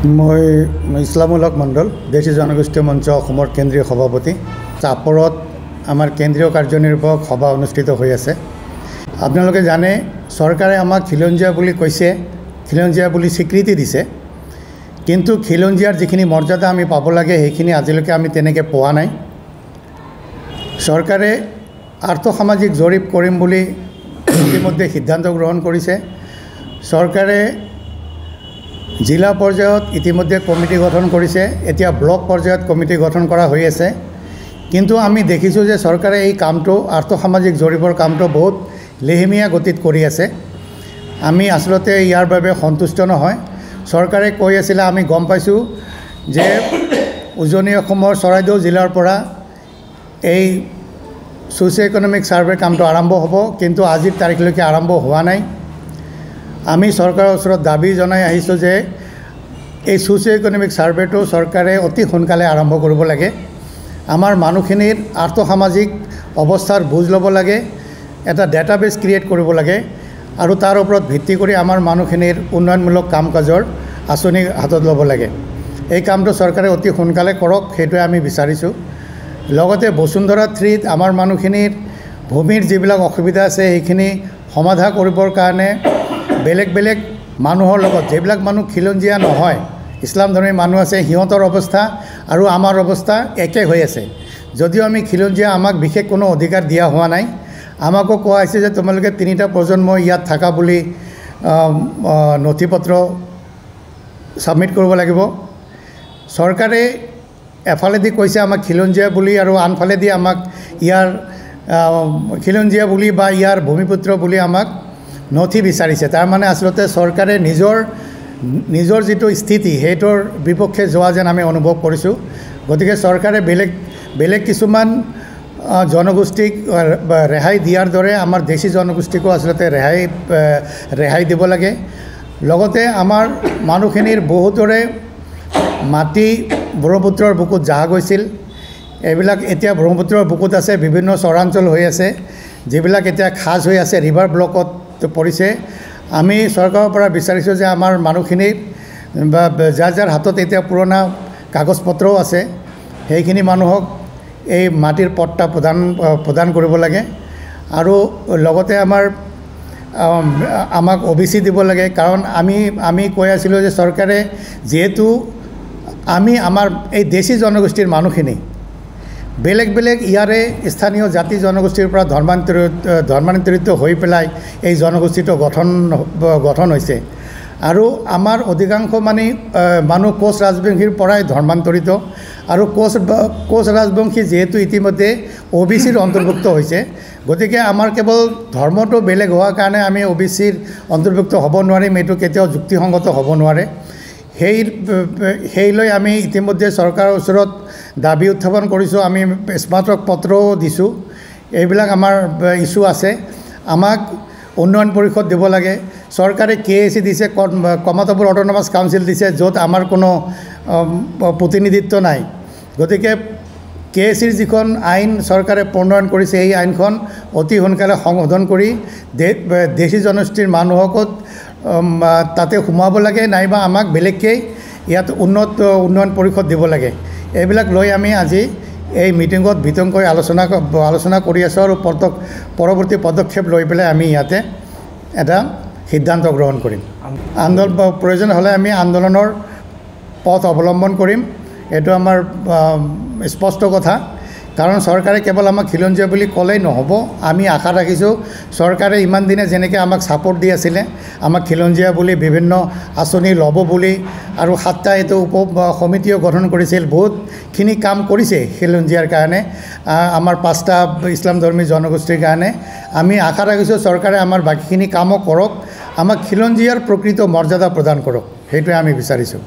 মই ইছলামুল হক মণ্ডল, দেশী জনগোষ্ঠীয় মঞ্চ অসমৰ কেন্দ্ৰীয় সভাপতি। চাপৰত আমাৰ কেন্দ্ৰীয় কাৰ্যনিৰ্বাহক সভা অনুষ্ঠিত হৈ আছে। আপোনালোকে জানে, চৰকাৰে আমাক খিলঞ্জীয়া বুলি কৈছে, খিলঞ্জীয়া বুলি স্বীকৃতি দিছে, কিন্তু খিলঞ্জীয়াৰ যিখিনি মৰ্যাদা আমি পাব লাগে সেইখিনি আজিলৈকে আমি তেনেকৈ পোৱা নাই। চৰকাৰে আৰ্থসামাজিক জৰীপ কৰিম বুলি ইতিমধ্যে সিদ্ধান্ত গ্ৰহণ কৰিছে। চৰকাৰে জিলা পৰ্যায়ত ইতিমধ্যে কমিটি গঠন কৰিছে, এতিয়া ব্লক পৰ্যায়ত কমিটি গঠন কৰা হৈ আছে। কিন্তু আমি দেখিছোঁ যে চৰকাৰে এই কামটো, আৰ্থসামাজিক জৰীপৰ কামটো বহুত লেহেমীয়া গতিত কৰি আছে। আমি আচলতে ইয়াৰ বাবে সন্তুষ্ট নহয়। চৰকাৰে কৈ আছিলে, আমি গম পাইছোঁ যে উজনি অসমৰ চৰাইদেউ জিলাৰ পৰা এই ছ'চিঅ' ইকনমিক ছাৰ্ভেৰ কামটো আৰম্ভ হ'ব, কিন্তু আজিৰ তাৰিখলৈকে আৰম্ভ হোৱা নাই। আমি চৰকাৰৰ ওচৰত দাবী জনাই আহিছোঁ যে এই ছ'চিঅ' ইকনমিক ছাৰ্ভেটো চৰকাৰে অতি সোনকালে আৰম্ভ কৰিব লাগে। আমাৰ মানুহখিনিৰ আৰ্থসামাজিক অৱস্থাৰ বুজ ল'ব লাগে, এটা ডেটাবেছ ক্ৰিয়েট কৰিব লাগে আৰু তাৰ ওপৰত ভিত্তি কৰি আমাৰ মানুহখিনিৰ উন্নয়নমূলক কাম কাজৰ আঁচনি হাতত ল'ব লাগে। এই কামটো চৰকাৰে অতি সোনকালে কৰক, সেইটোৱে আমি বিচাৰিছোঁ। লগতে বসুন্ধৰা থ্ৰীত আমাৰ মানুহখিনিৰ ভূমিৰ যিবিলাক অসুবিধা আছে সেইখিনি সমাধা কৰিবৰ কাৰণে বেলেগ বেলেগ মানুহৰ লগত, যিবিলাক মানুহ খিলঞ্জীয়া নহয়, ইছলাম ধৰ্মী মানুহ আছে, সিহঁতৰ অৱস্থা আৰু আমাৰ অৱস্থা একে হৈ আছে। যদিও আমি খিলঞ্জীয়া, আমাক বিশেষ কোনো অধিকাৰ দিয়া হোৱা নাই। আমাকো কোৱা হৈছে যে তোমালোকে তিনিটা প্ৰজন্ম ইয়াত থকা বুলি নথি পত্ৰ ছাবমিট কৰিব লাগিব। চৰকাৰে এফালেদি কৈছে আমাক খিলঞ্জীয়া বুলি আৰু আনফালেদি আমাক ইয়াৰ খিলঞ্জীয়া বুলি বা ইয়াৰ ভূমিপুত্ৰ বুলি আমাক নথি বিচাৰিছে। তাৰমানে আচলতে চৰকাৰে নিজৰ নিজৰ যিটো স্থিতি সেইটোৰ বিপক্ষে যোৱা যেন আমি অনুভৱ কৰিছোঁ। গতিকে চৰকাৰে বেলেগ বেলেগ কিছুমান জনগোষ্ঠীক ৰেহাই দিয়াৰ দৰে আমাৰ দেশী জনগোষ্ঠীকো আচলতে ৰেহাই দিব লাগে। লগতে আমাৰ মানুহখিনিৰ বহুতৰে মাটি ব্ৰহ্মপুত্ৰৰ বুকুত জাহ গৈছিল, এইবিলাক এতিয়া ব্ৰহ্মপুত্ৰৰ বুকুত আছে, বিভিন্ন চৰাঞ্চল হৈ আছে, যিবিলাক এতিয়া খাজ হৈ আছে, ৰিভাৰ ব্লকত পৰিছে। আমি চৰকাৰৰ পৰা বিচাৰিছোঁ যে আমাৰ মানুহখিনিৰ বা যাৰ যাৰ হাতত এতিয়া পুৰণা কাগজ পত্ৰও আছে সেইখিনি মানুহক এই মাটিৰ পট্টা প্ৰদান কৰিব লাগে। আৰু লগতে আমাক অ' বি চি দিব লাগে। কাৰণ আমি কৈ আছিলোঁ যে চৰকাৰে যিহেতু আমি আমাৰ এই দেশী জনগোষ্ঠীৰ মানুহখিনি বেলেগ বেলেগ ইয়াৰে স্থানীয় জাতি জনগোষ্ঠীৰ পৰা ধৰ্মান্তৰিত হৈ পেলাই এই জনগোষ্ঠীটো গঠন হৈছে আৰু আমাৰ অধিকাংশ মানে মানুহ কোচ ৰাজবংশীৰ পৰাই ধৰ্মান্তৰিত আৰু কোচ ৰাজবংশী যিহেতু ইতিমধ্যে অ' বি চিৰ অন্তৰ্ভুক্ত হৈছে, গতিকে আমাৰ কেৱল ধৰ্মটো বেলেগ হোৱাৰ কাৰণে আমি অ' বি চিৰ অন্তৰ্ভুক্ত হ'ব নোৱাৰিম, এইটো কেতিয়াও যুক্তিসংগত হ'ব নোৱাৰে। সেই লৈ আমি ইতিমধ্যে চৰকাৰৰ ওচৰত দাবী উত্থাপন কৰিছোঁ, আমি স্মাৰক পত্ৰও দিছোঁ। এইবিলাক আমাৰ ইছ্যু আছে। আমাক উন্নয়ন পৰিষদ দিব লাগে। চৰকাৰে কে এ চি দিছে, কমতাপুৰ অট'নমাছ কাউন্সিল দিছে, য'ত আমাৰ কোনো প্ৰতিনিধিত্ব নাই। গতিকে কে এ চিৰ যিখন আইন চৰকাৰে প্ৰণয়ন কৰিছে, এই আইনখন অতি সোনকালে সংশোধন কৰি দেশী জনগোষ্ঠীৰ মানুহকো তাতে সোমাব লাগে, নাইবা আমাক বেলেগকৈ ইয়াত উন্নয়ন পৰিষদ দিব লাগে। এইবিলাক লৈ আমি আজি এই মিটিঙত বিতংকৈ আলোচনা কৰি আছোঁ আৰু পৰৱৰ্তী পদক্ষেপ লৈ পেলাই আমি ইয়াতে এটা সিদ্ধান্ত গ্ৰহণ কৰিম। আন্দোলন প্ৰয়োজন হ'লে আমি আন্দোলনৰ পথ অৱলম্বন কৰিম, এইটো আমাৰ স্পষ্ট কথা। কাৰণ চৰকাৰে কেৱল আমাক খিলঞ্জীয়া বুলি ক'লেই নহ'ব। আমি আশা ৰাখিছোঁ চৰকাৰে ইমান দিনে যেনেকৈ আমাক ছাপোৰ্ট দি আছিলে, আমাক খিলঞ্জীয়া বুলি বিভিন্ন আঁচনি ল'ব বুলি আৰু 7টা এইটো উপ সমিতিও গঠন কৰিছিল, বহুতখিনি কাম কৰিছে খিলঞ্জীয়াৰ কাৰণে, আমাৰ 5টা ইছলাম ধৰ্মী জনগোষ্ঠীৰ কাৰণে। আমি আশা ৰাখিছোঁ চৰকাৰে আমাৰ বাকীখিনি কামো কৰক, আমাক খিলঞ্জীয়াৰ প্ৰকৃত মৰ্যাদা প্ৰদান কৰক, সেইটোৱে আমি বিচাৰিছোঁ।